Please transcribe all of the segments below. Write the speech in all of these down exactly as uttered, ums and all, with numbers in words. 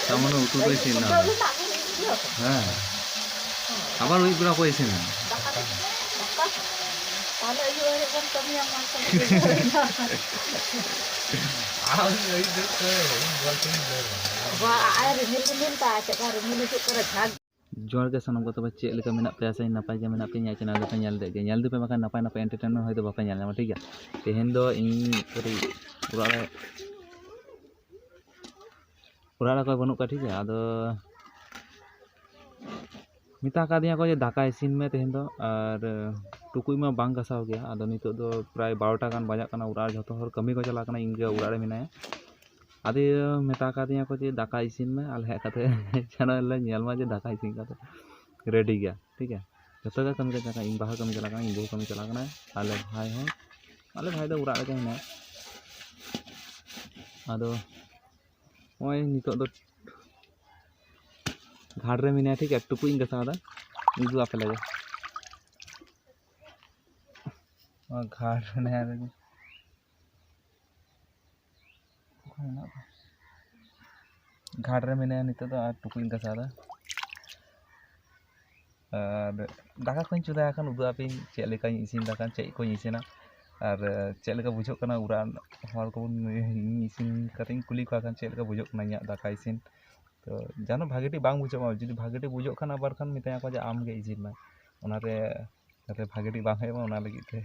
ᱛᱟᱨ ᱢᱟᱱᱮ ᱩᱛᱩ ᱫᱚ ᱤᱥᱤᱱ ᱮᱱᱟ᱾ ᱦᱮᱸ᱾ ᱟᱵᱟᱨ ᱟᱹᱭᱩᱵ ᱵᱮᱲᱟ ᱠᱚ ᱤᱥᱤᱱᱟ᱾ ᱛᱟᱦᱞᱮ ᱟᱹᱭᱩᱵ ᱟᱹᱭᱩᱵ ᱵᱚᱱ ᱠᱟᱹᱢᱤᱭᱟ, ᱢᱟ ᱥᱮ᱾ ᱟᱢ ᱟᱹᱭᱩᱵ ᱵᱮᱲᱟ ᱠᱚ ᱵᱟ, ᱟᱨ ᱨᱤᱢᱤᱞ ᱨᱤᱢᱤᱞ ᱫᱟ, ᱪᱮᱫ ᱞᱮᱠᱟ ᱨᱤᱢᱤᱞ ᱦᱤᱡᱩᱜ ᱠᱟᱱᱟ, ᱡᱷᱟᱜ᱾ ᱡᱚᱦᱟᱨ ᱜᱮ ᱥᱟᱱᱟᱢ ᱠᱚ, ᱛᱚᱵᱮ ᱪᱮᱫ ᱞᱮᱠᱟ ᱢᱮᱱᱟᱜ ᱯᱮᱭᱟ? ᱥᱮ ᱱᱟᱯᱟᱭ ᱜᱮ ᱢᱮᱱᱟᱜ ᱯᱮᱭᱟ? ᱤᱧᱟᱹᱜ channel ᱫᱚᱯᱮ ᱧᱮᱞ ᱞᱮᱫ ᱜᱮ, ᱧᱮᱞ ᱫᱚᱯᱮ, ᱵᱟᱠᱷᱟᱱ ᱱᱟᱯᱟᱭ ᱱᱟᱯᱟᱭ entertainment ᱦᱚᱭᱛᱳ ᱵᱟᱯᱮ ᱧᱮᱞ ᱧᱟᱢᱟ, ᱴᱷᱤᱠ ᱜᱮᱭᱟ᱾ ᱛᱮᱦᱮᱧ ᱫᱚ ᱤᱧ ᱠᱟᱹᱴᱤᱡ ᱚᱲᱟᱜ ᱨᱮ, ᱚᱲᱟᱜ ᱨᱮ ᱚᱠᱚᱭ ᱵᱟᱹᱱᱩᱜ ᱠᱚᱣᱟ, ᱴᱷᱤᱠ ᱜᱮᱭᱟ᱾ ᱟᱫᱚ ᱢᱮᱛᱟ ᱠᱟᱫᱤᱧᱟ ᱠᱚ ᱡᱮ ᱫᱟᱠᱟ ᱤᱥᱤᱱ ᱢᱮ ᱛᱮᱦᱮᱧ ᱫᱚ, ᱟᱨ ᱴᱩᱠᱩᱡ ᱢᱟ ᱵᱟᱝ ᱜᱟᱥᱟᱣ ᱜᱮᱭᱟ᱾ ᱟᱫᱚ ᱱᱤᱛᱚᱜ ᱫᱚ ᱯᱨᱟᱭ ᱵᱟᱨᱚᱴᱟ ᱜᱟᱱ ᱵᱟᱡᱟᱜ ᱠᱟᱱᱟ, ᱚᱲᱟᱜ ᱨᱮ ᱡᱷᱚᱛᱚ ᱦᱚᱲ ᱠᱟᱹᱢᱤ ᱠᱚ ᱪᱟᱞᱟᱜ ᱠᱟᱱᱟ, ᱤᱧ ᱜᱮ ᱚᱲᱟᱜ ᱨᱮ ᱢᱮᱱᱟᱭᱟ᱾ ᱟᱫᱚ ᱢᱮᱛᱟ ᱠᱟᱫᱤᱧᱟ ᱠᱚ ᱡᱮ ᱫᱟᱠᱟ ᱤᱥᱤᱱ ᱢᱮ, ᱟᱞᱮ ᱦᱮᱡ ᱠᱟᱛᱮ channel ᱞᱮ ᱧᱮᱞ ᱢᱟ ᱡᱮ ᱫᱟᱠᱟ ᱤᱥᱤᱱ ᱠᱟᱛᱮ ready ᱜᱮᱭᱟ, ᱴᱷᱤᱠ ᱜᱮᱭᱟ᱾ ᱡᱷᱚᱛᱚ ᱜᱮ ᱠᱟᱹᱢᱤ ᱠᱚ ᱪᱟᱞᱟᱜ ᱠᱟᱱᱟ, ᱤᱧ ᱵᱟᱵᱟ ᱦᱚᱸ ᱠᱟᱹᱢᱤ ᱪᱟᱞᱟᱜ ᱠᱟᱱᱟ, ᱤᱧ ᱵᱟᱹᱦᱩ ᱠᱟᱹᱢᱤ ᱪᱟᱞᱟᱜ ᱠᱟᱱᱟᱭ, ᱟᱞᱮ ᱵᱷᱟᱭ ᱦᱚᱸ, ᱟᱞᱮ ᱵᱷᱟᱭ ᱫᱚ ᱚᱲᱟᱜ ᱨᱮᱜᱮ ᱢᱮᱱᱟᱭᱟ᱾ ᱟᱫᱚ ᱱᱚᱜᱼᱚᱭ ᱱᱤᱛᱚᱜ ᱫᱚ ᱜᱷᱟᱴ ᱨᱮ ᱢᱮᱱᱟᱭᱟ, ᱴᱷᱤᱠ ᱜᱮᱭᱟ, ᱴᱩᱠᱩᱡ ᱤᱧ ᱜᱟᱥᱟᱣ ᱮᱫᱟ, ᱩᱫᱩᱜ ᱟᱯᱮ ᱞᱟᱹᱜᱤᱫ᱾ ᱱᱚᱣᱟ ᱜᱷᱟᱴ ᱨᱮ ᱢᱮᱱᱟᱭᱟ, ᱚᱠᱟ ᱢᱮᱱᱟᱜ ᱠᱚᱣᱟ? ᱜᱷᱟᱴ ᱨᱮ ᱢᱮᱱᱟᱭᱟ ᱱᱤᱛᱚᱜ ᱫᱚ, ᱟᱨ ᱴᱩᱠᱩᱡ ᱤᱧ ᱜᱟᱥᱟᱣ ᱮᱫᱟ᱾ ᱟᱨ ᱫᱟᱠᱟ ᱠᱚᱧ ᱪᱚᱸᱫᱟᱭᱟ, ᱠᱷᱟᱱ ᱩᱫᱩᱜ ᱟᱯᱮᱭᱟᱹᱧ ᱪᱮᱫ ᱞᱮᱠᱟᱧ ᱤᱥᱤᱱ ᱫᱟ, ᱠᱷᱟᱱ ᱪᱮᱫ ᱠᱚᱧ ᱤᱥᱤᱱᱟ, ᱟᱨ ᱪᱮᱫ ᱞᱮᱠᱟ ᱵᱩᱡᱷᱟᱹᱜ ᱠᱟᱱᱟ ᱚᱲᱟᱜ ᱦᱚᱲ ᱠᱚ, ᱤᱧ ᱤᱥᱤᱱ ᱠᱟᱛᱮᱧ ᱠᱩᱞᱤ ᱠᱚᱣᱟ, ᱠᱷᱟᱱ ᱪᱮᱫ ᱞᱮᱠᱟ ᱵᱩᱡᱷᱟᱹᱜ ᱠᱟᱱᱟ ᱤᱧᱟᱹᱜ ᱫᱟᱠᱟ ᱤᱥᱤᱱ᱾ ᱛᱚ ᱡᱮᱱᱚ ᱵᱷᱟᱜᱮ ᱴᱷᱤᱠ ᱵᱟᱝ ᱵᱩᱡᱷᱟᱹᱜ ᱢᱟ, ᱡᱩᱫᱤ ᱵᱷᱟᱜᱮ ᱴᱷᱤᱠ ᱵᱩᱡᱷᱟᱹᱜ ᱠᱷᱟᱱ ᱟᱵᱟᱨ ᱠᱷᱟᱱ ᱢᱮᱛᱟᱭᱟ ᱠᱚ ᱡᱮ ᱟᱢ ᱜᱮ ᱤᱥᱤᱱ ᱢᱮ, ᱚᱱᱟᱨᱮ ᱡᱟᱛᱮ ᱵᱷᱟᱜᱮ ᱴᱷᱤᱠ ᱵᱟᱝ ᱦᱩᱭᱩᱜ ᱢᱟ, ᱚᱱᱟ ᱞᱟᱹᱜᱤᱫ ᱛᱮ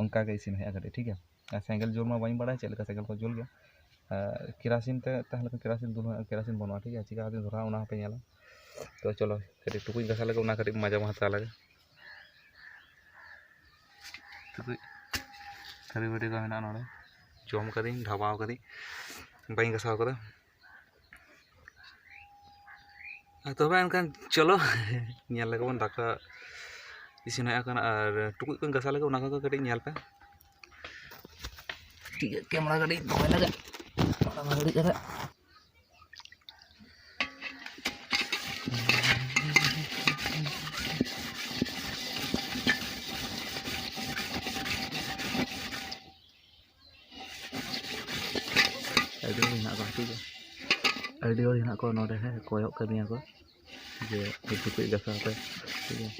ᱚᱱᱠᱟ ᱜᱮ ᱤᱥᱤᱱ ᱦᱩᱭᱩᱜᱼᱟ ᱠᱟᱹᱴᱤᱡ, ᱴᱷᱤᱠ ᱜᱮᱭᱟ᱾ ᱟᱨ ᱥᱮᱸᱜᱮᱞ ᱡᱩᱞ ᱢᱟ ᱵᱟᱹᱧ ᱵᱟᱲᱟᱭᱟ ᱪᱮᱫ ᱞᱮᱠᱟ ᱥᱮᱸᱜᱮᱞ ᱠᱚ ᱡᱩᱞ ᱜᱮᱭᱟ, ᱟᱨ ᱠᱮᱨᱟᱥᱤᱱ ᱛᱮ ᱛᱟᱦᱮᱸ ᱞᱮᱱᱠᱷᱟᱱ ᱠᱮᱨᱟᱥᱤᱱ ᱫᱩᱞ ᱦᱩᱭᱩᱜᱼᱟ, ᱠᱮᱨᱟᱥᱤᱱ ᱵᱟᱹᱱᱩᱜᱼᱟ, ᱴᱷᱤᱠ ᱜᱮᱭᱟ, ᱪᱤᱠᱟ ᱠᱟᱛᱮᱧ ᱫᱷᱚᱨᱟᱣᱟ ᱚᱱᱟ ᱦᱚᱸᱯᱮ ᱧᱮᱞᱟ᱾ ᱛᱚ ᱪᱚᱞᱚ ᱠᱟᱹᱴᱤᱡ ᱴᱩᱠᱩᱡ ᱜᱷᱟᱥᱟᱣ ᱞᱮᱜᱮ, ᱚᱱᱟ ᱠᱟᱹᱴᱤᱡ ᱢᱟᱡᱟ ᱵᱚᱱ ᱦᱟᱛᱟᱣ ᱞᱮᱜᱮ᱾ ᱴᱩᱠᱩᱡ ᱛᱷᱟᱹᱨᱤ ᱵᱟᱹᱴᱤ ᱠᱚ ᱢᱮᱱᱟᱜᱼᱟ ᱱᱚᱰᱮ, ᱡᱚᱢ ᱠᱟᱹᱫᱟᱹᱧ, ᱫᱷᱟᱵᱟᱣ ᱠᱟᱹᱫᱟᱹᱧ, ᱵᱟᱹᱧ ᱜᱷᱟᱥᱟᱣ ᱠᱟᱫᱟ᱾ ᱟᱨ ᱛᱚᱵᱮ ᱮᱱᱠᱷᱟᱱ ᱪᱚᱞᱚ ᱧᱮᱞ ᱞᱮᱜᱮ ᱵᱚᱱ ᱫᱟᱠᱟ ᱤᱥᱤᱱ ᱦᱩᱭᱩᱜ ᱠᱟᱱᱟ, ᱟᱨ ᱴᱩᱠᱩᱡ ᱠᱚᱧ ᱜᱟᱥᱟᱣ ᱞᱮᱜᱮ, ᱚᱱᱟ ᱠᱚ ᱠᱟᱹᱴᱤᱡ ᱧᱮᱞ ᱯᱮ᱾ ᱴᱷᱤᱠ ᱜᱮᱭᱟ, ᱠᱮᱢᱮᱨᱟ ᱠᱟᱹᱴᱤᱡ ᱫᱚᱦᱚᱭ ᱞᱮᱜᱮ, ᱚᱱᱟ ᱢᱟ ᱜᱷᱟᱹᱲᱤᱡ ᱠᱟᱛᱮ᱾ ᱟᱹᱰᱤ ᱦᱚᱲ ᱢᱮᱱᱟᱜ ᱠᱚᱣᱟ, ᱴᱷᱤᱠ ᱜᱮᱭᱟ᱾ ᱟᱹᱰᱤ ᱦᱚᱲ ᱦᱮᱱᱟᱜ ᱠᱚᱣᱟ ᱱᱚᱰᱮ, ᱦᱮᱸ, ᱠᱚᱭᱚᱜ ᱠᱟᱹᱫᱤᱧᱟ ᱠᱚ ᱡᱮ ᱴᱩᱠᱩᱡ ᱜᱟᱥᱟᱣ ᱯᱮ, ᱴᱷᱤᱠ ᱜᱮᱭᱟ᱾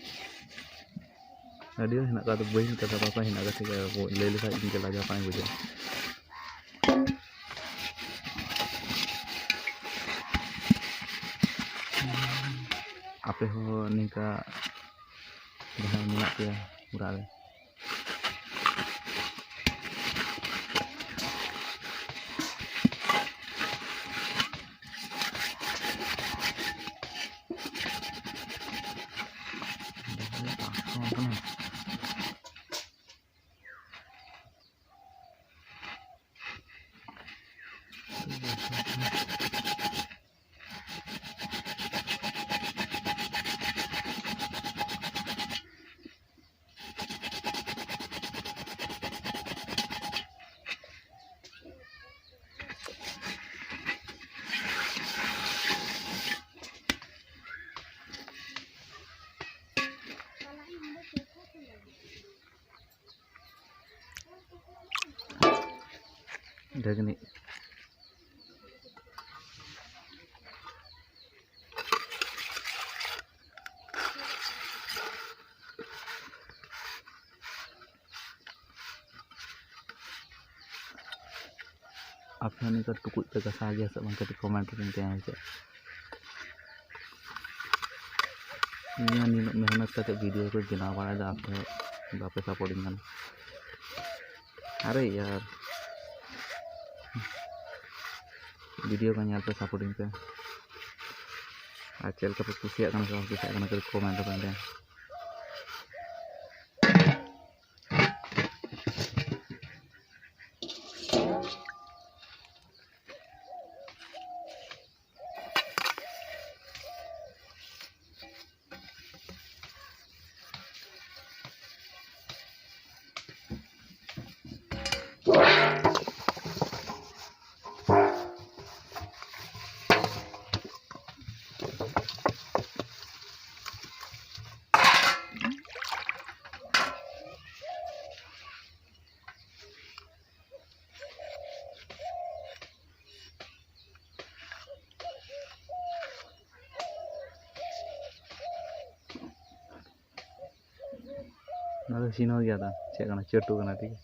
ᱟᱹᱰᱤ ᱦᱚᱲ ᱦᱮᱱᱟᱜ ᱠᱚᱣᱟ, ᱟᱫᱚ ᱵᱟᱹᱧ ᱢᱮᱛᱟ ᱠᱚᱣᱟ, ᱚᱠᱚᱭ ᱦᱮᱱᱟᱜ ᱠᱚᱣᱟ, ᱴᱷᱤᱠ ᱜᱮᱭᱟ, ᱞᱟᱹᱭ ᱞᱮᱠᱷᱟᱡ ᱤᱧ ᱜᱮ ᱞᱟᱡᱟᱣ ᱯᱟᱲᱟᱧ ᱵᱩᱡᱷᱟᱹᱣᱟ᱾ ᱟᱯᱮ ᱦᱚᱸ ᱱᱤᱝᱠᱟ ᱡᱟᱦᱟᱸᱭ ᱢᱮᱱᱟᱜ ᱯᱮᱭᱟ ᱚᱲᱟᱜ ᱨᱮ, ᱰᱷᱟᱹᱜᱽᱱᱤ᱾ ᱟᱯᱮ ᱦᱚᱸ ᱱᱤᱝᱠᱟ ᱴᱩᱠᱩᱡ ᱯᱮ ᱜᱟᱥᱟᱣ ᱜᱮᱭᱟ ᱥᱮ ᱵᱟᱝ? ᱠᱟᱹᱴᱤᱡ comment ᱨᱮ ᱞᱟᱹᱭ ᱯᱮ ᱦᱮᱸ ᱪᱮ᱾ ᱤᱧ ᱦᱚᱸ ᱱᱤᱱᱟᱹᱜ ᱢᱮᱦᱱᱚᱛ ᱠᱟᱛᱮ video ᱠᱚ ᱵᱮᱱᱟᱣ ᱵᱟᱲᱟᱭᱮᱫᱟ, ᱟᱯᱮ ᱵᱟᱯᱮ support ᱤᱧ ᱠᱟᱱᱟ᱾ ᱟᱨᱮ ᱭᱟᱨ, video ᱠᱚ ᱧᱮᱞ ᱯᱮ, support ᱤᱧ ᱯᱮ᱾ ᱟᱨ ᱪᱮᱫ ᱞᱮᱠᱟ ᱯᱮ ᱠᱩᱥᱤᱭᱟᱜ ᱠᱟᱱᱟ ᱥᱮ ᱵᱟᱯᱮ ᱠᱩᱥᱤᱭᱟᱜ ᱠᱟᱱᱟ, ᱠᱟᱹᱴᱤᱡ comment ᱨᱮ ᱞᱟᱹᱭᱟ᱾ ᱚᱱᱟ ᱫᱚ ᱪᱤᱱᱦᱟᱹᱣ ᱜᱮᱭᱟ ᱛᱚ, ᱪᱮᱫ ᱠᱟᱱᱟ? ᱪᱟᱹᱴᱩ ᱠᱟᱱᱟ, ᱴᱷᱤᱠ ᱜᱮᱭᱟ᱾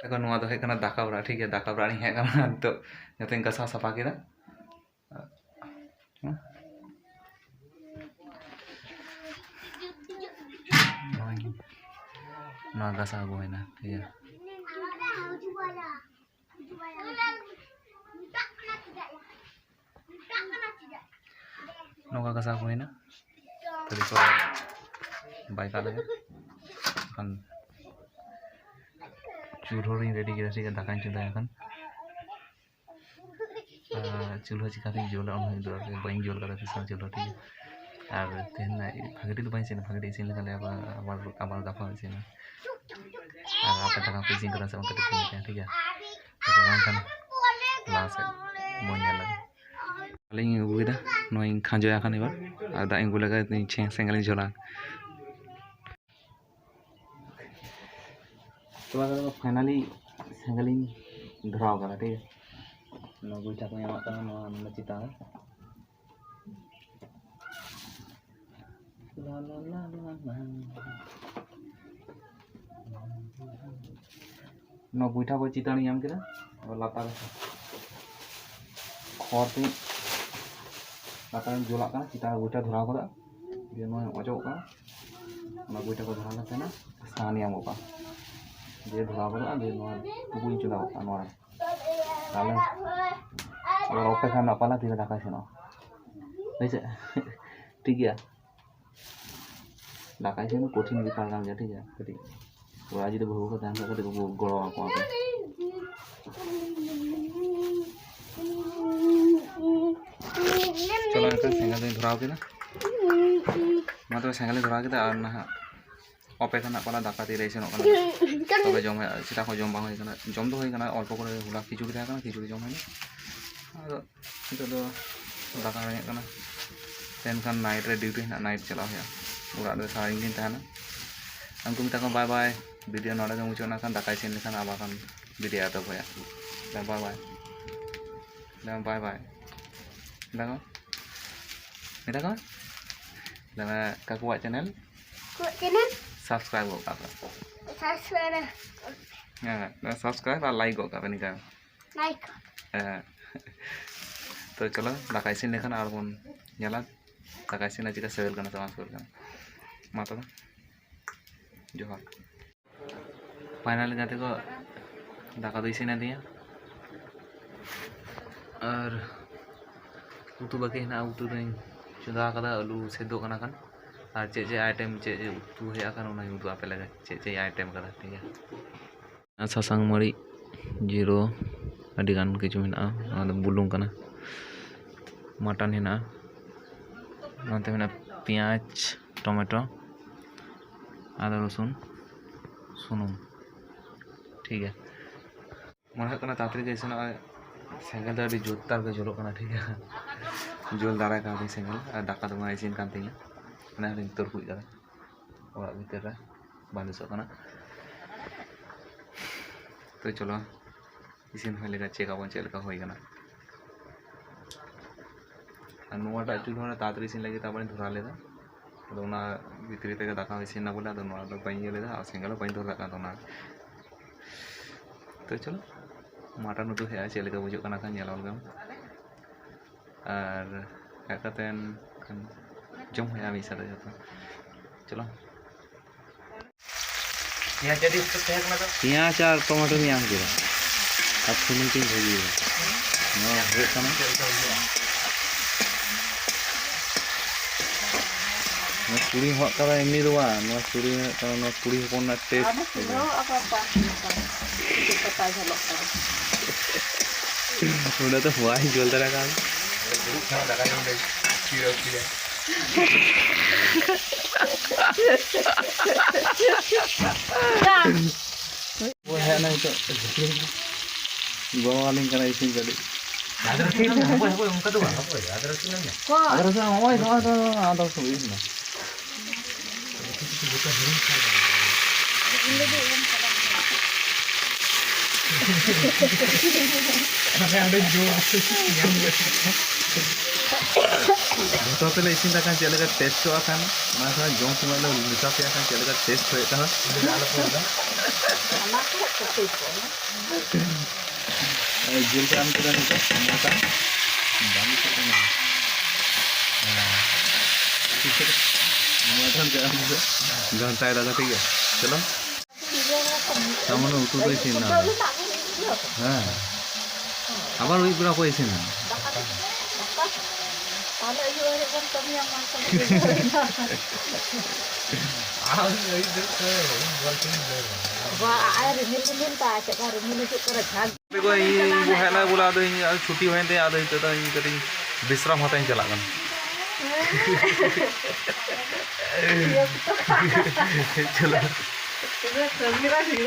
ᱮᱠᱷᱚᱱ ᱱᱚᱣᱟ ᱫᱚ ᱦᱩᱭᱩᱜ ᱠᱟᱱᱟ ᱫᱟᱠᱟ ᱚᱲᱟᱜ, ᱴᱷᱤᱠ ᱜᱮᱭᱟ᱾ ᱫᱟᱠᱟ ᱚᱲᱟᱜ ᱨᱤᱧ ᱦᱮᱡ ᱟᱠᱟᱱᱟ, ᱱᱤᱛᱚᱜ ᱡᱚᱛᱚᱧ ᱜᱟᱥᱟᱣ ᱥᱟᱯᱷᱟ ᱠᱮᱫᱟ᱾ ᱱᱚᱣᱟ ᱜᱟᱥᱟᱣ ᱟᱹᱜᱩ ᱦᱩᱭᱱᱟ, ᱴᱷᱤᱠ ᱜᱮᱭᱟ᱾ ᱱᱚᱝᱠᱟ ᱜᱷᱟᱥᱟᱣ ᱠᱚ ᱦᱩᱭᱱᱟ᱾ ᱛᱟᱹᱨᱤ ᱠᱚ ᱵᱟᱭ ᱠᱟᱜ ᱞᱟᱹᱜᱤᱫ᱾ ᱮᱠᱷᱚᱱ ᱪᱩᱞᱦᱟᱹ ᱨᱤᱧ ᱨᱮᱰᱤ ᱠᱮᱫᱟ, ᱴᱷᱤᱠ ᱜᱮᱭᱟ, ᱫᱟᱠᱟᱧ ᱪᱚᱸᱫᱟᱭᱟ ᱮᱠᱷᱚᱱ᱾ ᱟᱨ ᱪᱩᱞᱦᱟᱹ ᱪᱤᱠᱟᱹᱛᱤᱧ ᱡᱩᱞᱟ, ᱚᱱᱟ ᱦᱩᱭᱩᱜ ᱫᱚᱨᱠᱟᱨ᱾ ᱵᱟᱹᱧ ᱡᱩᱞ ᱠᱟᱫᱟ ᱛᱤᱥ ᱦᱚᱸ ᱪᱩᱞᱦᱟᱹ, ᱴᱷᱤᱠ ᱜᱮᱭᱟ᱾ ᱟᱨ ᱛᱮᱦᱮᱧ ᱵᱷᱟᱜᱮ ᱴᱷᱤᱠ ᱫᱚ ᱵᱟᱹᱧ ᱤᱥᱤᱱᱟ, ᱵᱷᱟᱜᱮ ᱴᱷᱤᱠ ᱤᱥᱤᱱ ᱞᱮᱠᱷᱟᱱ ᱞᱮ ᱟᱵᱟᱨ, ᱟᱵᱟᱨ, ᱟᱵᱟᱨ ᱜᱟᱯᱟ ᱤᱥᱤᱱᱟ᱾ ᱟᱨ ᱟᱯᱮ ᱫᱟᱠᱟ ᱯᱮ ᱤᱥᱤᱱ ᱠᱟᱫᱟ ᱥᱮ ᱵᱟᱝ, ᱠᱟᱹᱴᱤᱡ ᱠᱚ ᱢᱮᱛᱟᱭᱟ, ᱴᱷᱤᱠ ᱜᱮᱭᱟ? ᱟᱫᱚ ᱵᱟᱝᱠᱷᱟᱱ ᱞᱟᱦᱟ ᱥᱮᱫ ᱵᱚᱱ ᱧᱮᱞᱟ᱾ ᱟᱹᱞᱤᱧ ᱟᱹᱜᱩ ᱠᱮᱫᱟ, ᱱᱚᱣᱟᱧ ᱠᱷᱟᱸᱡᱚᱭᱟ ᱠᱷᱟᱱ ᱮᱵᱟᱨ, ᱟᱨ ᱫᱟᱜ ᱤᱧ ᱟᱹᱜᱩ ᱞᱮᱠᱷᱟᱱ ᱥᱮᱸᱜᱮᱞ ᱤᱧ ᱡᱷᱚᱞᱟ᱾ ᱛᱚ ᱟᱫᱚ finally ᱥᱮᱸᱜᱮᱞ ᱤᱧ ᱫᱷᱚᱨᱟᱣ ᱠᱟᱫᱟ, ᱴᱷᱤᱠ ᱜᱮᱭᱟ᱾ ᱱᱚᱣᱟ ᱜᱚᱭᱴᱷᱟ ᱠᱚᱧ ᱮᱢᱟᱜ ᱠᱟᱱᱟ ᱱᱚᱣᱟ, ᱱᱚᱣᱟ ᱪᱮᱛᱟᱱ ᱨᱮ᱾ ᱱᱚᱣᱟ ᱜᱚᱭᱴᱷᱟ ᱠᱚ ᱪᱮᱛᱟᱱ ᱨᱤᱧ ᱮᱢ ᱠᱮᱫᱟ, ᱟᱵᱟᱨ ᱞᱟᱛᱟᱨ ᱨᱮ ᱠᱷᱚᱲ ᱛᱤᱧ ᱞᱟᱛᱟᱨ ᱨᱤᱧ ᱡᱩᱞᱟᱜ ᱠᱟᱱᱟ, ᱪᱮᱛᱟᱱ ᱨᱮ ᱜᱚᱭᱴᱷᱟ ᱫᱷᱚᱨᱟᱣ ᱠᱟᱫᱟ, ᱫᱤᱭᱮ ᱱᱚᱣᱟᱧ ᱚᱪᱚᱜ ᱠᱟᱱᱟ, ᱚᱱᱟ ᱜᱚᱭᱴᱷᱟ ᱠᱚ ᱫᱷᱚᱨᱟᱣ ᱠᱟᱛᱮ ᱱᱟ ᱥᱟᱦᱟᱱᱤᱧ ᱮᱢ ᱜᱚᱜ ᱠᱟᱜᱼᱟ, ᱫᱤᱭᱮ ᱫᱷᱚᱨᱟᱣ ᱠᱟᱫᱟ, ᱫᱤᱭᱮ ᱱᱚᱣᱟ ᱴᱩᱠᱩᱡ ᱤᱧ ᱪᱚᱸᱫᱟ ᱜᱚᱜ ᱠᱟᱜᱼᱟ ᱱᱚᱣᱟ ᱨᱮ᱾ ᱛᱟᱦᱞᱮ ᱟᱵᱟᱨ ᱚᱯᱮᱠᱷᱟ ᱨᱮᱱᱟᱜ ᱯᱟᱞᱟ, ᱛᱤᱨᱮ ᱫᱟᱠᱟ ᱤᱥᱤᱱᱚᱜᱼᱟ᱾ ᱦᱳᱭ ᱥᱮ? ᱴᱷᱤᱠ ᱜᱮᱭᱟ, ᱫᱟᱠᱟ ᱤᱥᱤᱱ ᱫᱚ ᱠᱚᱴᱷᱤᱱ ᱵᱮᱯᱟᱨ ᱠᱟᱱ ᱜᱮᱭᱟ, ᱴᱷᱤᱠ ᱜᱮᱭᱟ᱾ ᱠᱟᱹᱴᱤᱡ ᱚᱲᱟᱜ ᱡᱩᱫᱤ ᱵᱟᱹᱦᱩ ᱠᱚ ᱛᱟᱦᱮᱱ ᱠᱷᱟᱱ, ᱠᱟᱹᱴᱤᱡ ᱠᱚ ᱜᱚᱲᱚ ᱟᱠᱚᱣᱟ ᱠᱚ᱾ ᱪᱚᱞᱚ, ᱱᱤᱛᱚᱜ ᱥᱮᱸᱜᱮᱞ ᱫᱚᱧ ᱫᱷᱚᱨᱟᱣ ᱠᱮᱫᱟ᱾ ᱢᱟ ᱛᱚᱵᱮ, ᱥᱮᱸᱜᱮᱞ ᱤᱧ ᱫᱷᱚᱨᱟᱣ ᱠᱮᱫᱟ, ᱟᱨ ᱱᱟᱦᱟᱜ ᱚᱯᱮᱠᱷᱟ ᱨᱮᱱᱟᱜ ᱯᱟᱞᱟ, ᱫᱟᱠᱟ ᱛᱤᱨᱮ ᱤᱥᱤᱱᱚᱜ ᱠᱟᱱᱟ᱾ ᱛᱚᱵᱮ ᱡᱚᱢ ᱦᱩᱭᱩᱜᱼᱟ᱾ ᱥᱮᱛᱟᱜ ᱠᱷᱚᱱ ᱡᱚᱢ ᱵᱟᱝ ᱦᱩᱭ ᱠᱟᱱᱟ, ᱡᱚᱢ ᱫᱚ ᱦᱩᱭ ᱠᱟᱱᱟ ᱚᱞᱯᱚ ᱠᱚᱨᱮ, ᱦᱚᱞᱟ ᱠᱷᱤᱪᱩᱲᱤ ᱛᱟᱦᱮᱸ ᱠᱟᱱᱟ, ᱠᱷᱤᱪᱩᱲᱤ ᱡᱚᱢ ᱦᱩᱭᱱᱟ᱾ ᱟᱫᱚ ᱱᱤᱛᱚᱜ ᱫᱚ ᱫᱟᱠᱟ ᱨᱮᱸᱜᱮᱡ ᱠᱟᱱᱟ᱾ ᱛᱮᱦᱮᱧ ᱠᱷᱟᱱ night ᱨᱮ duty ᱦᱮᱱᱟᱜ, night ᱪᱟᱞᱟᱜ ᱦᱩᱭᱩᱜᱼᱟ᱾ ᱚᱲᱟᱜ ᱨᱮ ᱥᱟᱨᱟᱫᱤᱱ ᱜᱤᱧ ᱛᱟᱦᱮᱱᱟ᱾ ᱩᱱᱠᱩ ᱢᱮᱛᱟ ᱠᱚᱣᱟ bye bye, video ᱱᱚᱰᱮ ᱜᱮ ᱢᱩᱪᱟᱹᱫ ᱮᱱᱟ, ᱠᱷᱟᱱ ᱫᱟᱠᱟ ᱤᱥᱤᱱ ᱞᱮᱠᱷᱟᱱ ᱟᱵᱟᱨ ᱠᱷᱟᱱ video ᱮᱛᱚᱦᱚᱵ ᱦᱩᱭᱩᱜᱼᱟ᱾ Bye bye, bye bye, ᱢᱮᱛᱟ ᱠᱚ, ᱢᱮᱛᱟ ᱠᱚ, ᱫᱚᱢᱮ ᱠᱟᱠᱩᱣᱟᱜ channel ᱠᱚ channel subscribe ᱜᱚᱫ ᱠᱟᱜ ᱯᱮ᱾ Subscribe᱾ ᱦᱮᱸ, subscribe ᱟᱨ like ᱜᱚᱫ ᱠᱟᱜ ᱯᱮ ᱱᱤᱝᱠᱟ᱾ Like᱾ ᱦᱮᱸ᱾ ᱛᱚ ᱪᱚᱞᱚ, ᱫᱟᱠᱟ ᱤᱥᱤᱱ ᱞᱮᱠᱷᱟᱱ ᱟᱨ ᱵᱚᱱ ᱧᱮᱞᱟ, ᱫᱟᱠᱟ ᱤᱥᱤᱱ ᱨᱮ ᱪᱮᱠᱟ ᱥᱤᱵᱤᱞ ᱠᱟᱱᱟ ᱥᱮ ᱵᱟᱝ ᱥᱤᱵᱤᱞ ᱠᱟᱱᱟ᱾ ᱢᱟ ᱛᱚᱵᱮ, ᱡᱚᱦᱟᱨ᱾ Finally ᱜᱟᱛᱮ ᱠᱚ, ᱫᱟᱠᱟ ᱫᱚ ᱤᱥᱤᱱ ᱮᱱ ᱛᱤᱧᱟ᱾ ᱟᱨ ᱩᱛᱩ ᱵᱟᱹᱠᱤ ᱦᱮᱱᱟᱜᱼᱟ, ᱩᱛᱩ ᱫᱚᱧ ᱪᱚᱸᱫᱟ ᱟᱠᱟᱫᱟ, ᱟᱹᱞᱩ ᱥᱮᱫᱚᱜ ᱠᱟᱱᱟ ᱠᱷᱟᱱ᱾ ᱟᱨ ᱪᱮᱫ ᱪᱮᱫ item, ᱪᱮᱫ ᱪᱮᱫ ᱩᱛᱩ ᱦᱮᱡ ᱟᱠᱟᱱ, ᱚᱱᱟᱧ ᱩᱫᱩᱜ ᱟᱯᱮ ᱞᱟᱹᱜᱤᱫ, ᱪᱮᱫ ᱪᱮᱫ item ᱠᱟᱫᱟ, ᱴᱷᱤᱠ ᱜᱮᱭᱟ᱾ ᱥᱟᱥᱟᱝ ᱢᱟᱹᱨᱤᱪ, ᱡᱤᱨᱟᱹ, ᱟᱹᱰᱤᱜᱟᱱ ᱠᱤᱪᱷᱩ ᱢᱮᱱᱟᱜᱼᱟ᱾ ᱚᱱᱟ ᱫᱚ ᱵᱩᱞᱩᱝ ᱠᱟᱱᱟ᱾ Mutton ᱦᱮᱱᱟᱜᱼᱟ, ᱱᱚᱛᱮ ᱢᱮᱱᱟᱜᱼᱟ ᱯᱮᱸᱭᱟᱡᱽ, tomato, ᱟᱫᱟ ᱨᱚᱥᱩᱱ, ᱥᱩᱱᱩᱢ, ᱴᱷᱤᱠ ᱜᱮᱭᱟ᱾ ᱢᱚᱱᱮ ᱦᱩᱭᱩᱜ ᱠᱟᱱᱟ ᱛᱟᱲᱟᱛᱟᱲᱤ ᱜᱮ ᱤᱥᱤᱱᱚᱜᱼᱟ᱾ ᱥᱮᱸᱜᱮᱞ ᱫᱚ ᱟᱹᱰᱤ ᱡᱳᱨᱫᱟᱨ ᱜᱮ ᱡᱩᱞᱩᱜ ᱠᱟᱱᱟ, ᱴᱷᱤᱠ ᱜᱮᱭᱟ᱾ ᱡᱩᱞ ᱫᱟᱲᱮ ᱠᱟᱣᱫᱟᱹᱧ ᱥᱮᱸᱜᱮᱞ, ᱟᱨ ᱫᱟᱠᱟ ᱫᱚ ᱢᱟ ᱤᱥᱤᱱ ᱠᱟᱱ ᱛᱤᱧᱟ, ᱚᱱᱟ ᱦᱚᱸᱧ ᱛᱟᱹᱨᱠᱩᱡ ᱠᱟᱫᱟ᱾ ᱚᱲᱟᱜ ᱵᱷᱤᱛᱤᱨ ᱨᱮ ᱵᱟᱝ ᱫᱤᱥᱟᱹᱜ ᱠᱟᱱᱟ᱾ ᱛᱚ ᱪᱚᱞᱚ, ᱤᱥᱤᱱ ᱦᱩᱭ ᱞᱮᱠᱟ check ᱟᱵᱚᱱ ᱪᱮᱫ ᱞᱮᱠᱟ ᱦᱩᱭ ᱠᱟᱱᱟ᱾ ᱟᱨ ᱱᱚᱣᱟᱴᱟᱜ ᱪᱩᱞᱦᱟᱹ ᱨᱮ ᱛᱟᱲᱟᱛᱟᱲᱤ ᱤᱥᱤᱱ ᱞᱟᱹᱜᱤᱫ ᱟᱵᱟᱨᱤᱧ ᱫᱷᱚᱨᱟᱣ ᱞᱮᱫᱟ᱾ ᱟᱫᱚ ᱚᱱᱟ ᱵᱷᱤᱛᱨᱤ ᱛᱮᱜᱮ ᱫᱟᱠᱟ ᱦᱚᱸ ᱤᱥᱤᱱ ᱮᱱᱟ ᱵᱚᱞᱮ, ᱟᱫᱚ ᱱᱚᱣᱟ ᱫᱚ ᱵᱟᱹᱧ ᱤᱭᱟᱹ ᱞᱮᱫᱟ ᱟᱨ ᱥᱮᱸᱜᱮᱞ ᱦᱚᱸ ᱵᱟᱹᱧ ᱫᱷᱚᱨ ᱫᱟᱲᱮᱭᱟᱜ ᱠᱟᱱ ᱛᱟᱦᱮᱱᱟ᱾ ᱛᱚ ᱪᱚᱞᱚ, ᱢᱟᱴᱚᱱ ᱩᱛᱩ ᱦᱮᱡᱼᱟ, ᱪᱮᱫ ᱞᱮᱠᱟ ᱵᱩᱡᱷᱟᱹᱜ ᱠᱟᱱᱟ ᱠᱷᱟᱱ ᱧᱮᱞ ᱞᱮᱜᱮᱢ᱾ ᱟᱨ ᱦᱮᱡ ᱠᱟᱛᱮᱱ ᱠᱷᱟᱱ ᱡᱚᱢ ᱦᱩᱭᱩᱜᱼᱟ ᱢᱤᱫ ᱥᱟᱶᱛᱮ ᱡᱚᱛᱚ᱾ ᱪᱚᱞᱚ᱾ ᱯᱮᱸᱭᱟᱡᱽ ᱟᱹᱰᱤ ᱩᱥᱛᱟᱹᱨ ᱛᱟᱦᱮᱸ ᱠᱟᱱᱟ ᱫᱚ᱾ ᱯᱮᱸᱭᱟᱡᱽ ᱟᱨ ᱴᱚᱢᱮᱴᱳᱧ ᱮᱢ ᱠᱮᱫᱟ ᱟᱨ ᱥᱩᱱᱩᱢ ᱛᱤᱧ ᱵᱷᱟᱹᱡᱤᱭᱮᱫᱟ᱾ ᱱᱚᱣᱟ ᱦᱩᱭᱩᱜ ᱠᱟᱱᱟ, ᱱᱚᱣᱟ ᱠᱩᱲᱤ ᱦᱚᱲᱟᱜ ᱠᱟᱱᱟ ᱮᱢᱱᱤ ᱫᱚ ᱵᱟᱝ, ᱱᱚᱣᱟ ᱠᱩᱲᱤ ᱦᱚᱲᱟᱜ ᱠᱟᱱᱟ, ᱱᱚᱣᱟ ᱠᱩᱲᱤ ᱦᱚᱯᱚᱱ ᱨᱮᱱᱟᱜ ᱴᱮᱥᱴ᱾ ᱟᱫᱚ ᱪᱩᱞᱦᱟᱹ ᱟᱵᱟᱨ ᱵᱟᱝ ᱦᱩᱭᱩᱜ ᱠᱟᱱᱟ᱾ ᱪᱮᱫ ᱠᱟᱛᱷᱟ ᱡᱷᱟᱞᱚᱜ ᱠᱟᱱᱟ? ᱚᱸᱰᱮ ᱫᱚ ᱦᱚᱣᱟᱭ ᱡᱚᱞ ᱫᱷᱟᱨᱟ ᱠᱟᱱ᱾ ᱫᱩᱲᱩᱵ ᱠᱷᱟᱱ ᱫᱟᱠᱟ ᱡᱚᱢ ᱞᱟᱹᱜᱤᱫ ᱪᱤᱨ ᱟᱹᱜᱩᱭᱟ᱾ ᱵᱚᱭᱦᱟ ᱦᱮᱡ ᱮᱱᱟ ᱱᱤᱛᱚᱜ᱾ ᱜᱚᱲᱚ ᱟᱹᱞᱤᱧ ᱠᱟᱱᱟ ᱤᱥᱤᱱ ᱠᱟᱹᱴᱤᱡ᱾ ᱟᱫᱽᱨᱟ ᱥᱤᱱ ᱢᱮ, ᱦᱟᱯᱳᱭ, ᱦᱟᱯᱳᱭ, ᱚᱱᱠᱟ ᱫᱚ ᱵᱟᱝ, ᱦᱟᱯᱳᱭ, ᱟᱫᱽᱨᱟ ᱥᱤᱱ ᱢᱮ᱾ ᱟᱫᱽᱨᱟ ᱥᱤᱱ, ᱱᱚᱜᱼᱚᱭ, ᱱᱚᱜᱼᱚᱭ ᱛᱚ, ᱟᱫᱽᱨᱟ ᱥᱤᱱ ᱦᱩᱭ ᱮᱱᱟ᱾ ᱢᱟᱱᱮ ᱟᱹᱰᱤ ᱡᱳᱨ ᱧᱮᱞ ᱜᱮ᱾ ᱡᱚᱛᱚ ᱛᱮᱞᱮ ᱤᱥᱤᱱ ᱞᱮᱠᱷᱟᱱ ᱪᱮᱫ ᱞᱮᱠᱟ ᱴᱮᱥᱴᱚᱜᱼᱟ ᱠᱷᱟᱱ, ᱚᱱᱟ ᱠᱷᱚᱱ ᱡᱚᱢ ᱥᱚᱢᱚᱭ ᱞᱮ ᱢᱮᱥᱟ ᱯᱮᱭᱟ ᱠᱷᱟᱱ ᱪᱮᱫ ᱞᱮᱠᱟ ᱴᱮᱥᱴ ᱦᱩᱭᱩᱜ ᱠᱟᱱᱟ᱾ ᱚᱱᱟ ᱠᱚ ᱠᱟᱹᱴᱤᱡ ᱠᱚ᱾ ᱡᱤᱞ ᱠᱚ ᱮᱢ ᱠᱮᱫᱟ ᱱᱤᱛᱚᱜ, ᱢᱚᱴᱟ᱾ ᱵᱟᱝ ᱤᱥᱤᱱ ᱠᱟᱱᱟ᱾ ᱦᱮᱸ᱾ ᱢᱚᱴᱟ ᱠᱚ ᱮᱢ ᱠᱮᱫᱟ᱾ ᱜᱷᱟᱱᱴᱟᱭ ᱫᱟᱠᱚ, ᱴᱷᱤᱠ ᱜᱮᱭᱟ᱾ ᱪᱚᱞᱚ᱾ ᱛᱟᱨ ᱢᱟᱱᱮ ᱩᱛᱩ ᱫᱚ ᱤᱥᱤᱱ ᱮᱱᱟ᱾ ᱦᱮᱸ᱾ ᱟᱵᱟᱨ ᱟᱹᱭᱩᱵ ᱵᱮᱲᱟ ᱠᱚ ᱤᱥᱤᱱᱟ᱾ ᱛᱟᱦᱞᱮ ᱟᱹᱭᱩᱵ ᱦᱟᱹᱨᱤᱡ ᱵᱚᱱ ᱠᱟᱹᱢᱤᱭᱟ, ᱢᱟ ᱠᱟᱹᱢᱤ ᱦᱩᱭᱱᱟ᱾ ᱟᱢ ᱟᱹᱭᱩᱵ ᱵᱮᱨᱮᱫ ᱠᱟᱛᱮ ᱵᱚᱞ ᱠᱷᱮᱞ ᱮᱢ ᱞᱟᱹᱭ ᱫᱟ᱾ ᱵᱟ, ᱟᱭ ᱨᱤᱢᱤᱞ ᱨᱤᱢᱤᱞ ᱫᱟ, ᱪᱮᱫ ᱠᱟ ᱨᱤᱢᱤᱞ ᱦᱤᱡᱩᱜ ᱠᱟᱱᱟ, ᱡᱷᱟᱸᱡ᱾ ᱤᱧ ᱵᱚ ᱦᱮᱡ ᱮᱱᱟ ᱵᱚᱞᱮ, ᱟᱫᱚ ᱤᱧ ᱟᱨ ᱪᱷᱩᱴᱤ ᱦᱩᱭᱮᱱ ᱛᱤᱧᱟ, ᱟᱫᱚ ᱱᱤᱛᱚᱜ ᱫᱚ ᱤᱧ ᱠᱟᱹᱴᱤᱡ ᱵᱤᱥᱨᱟᱢ ᱦᱟᱛᱟᱣ ᱤᱧ ᱪᱟᱞᱟᱜ ᱠᱟᱱᱟ᱾ ᱪᱚᱞᱚ᱾ ᱤᱭᱟᱹ, ᱠᱟᱹᱢᱤ ᱵᱟᱝ ᱦᱩᱭᱩᱜ᱾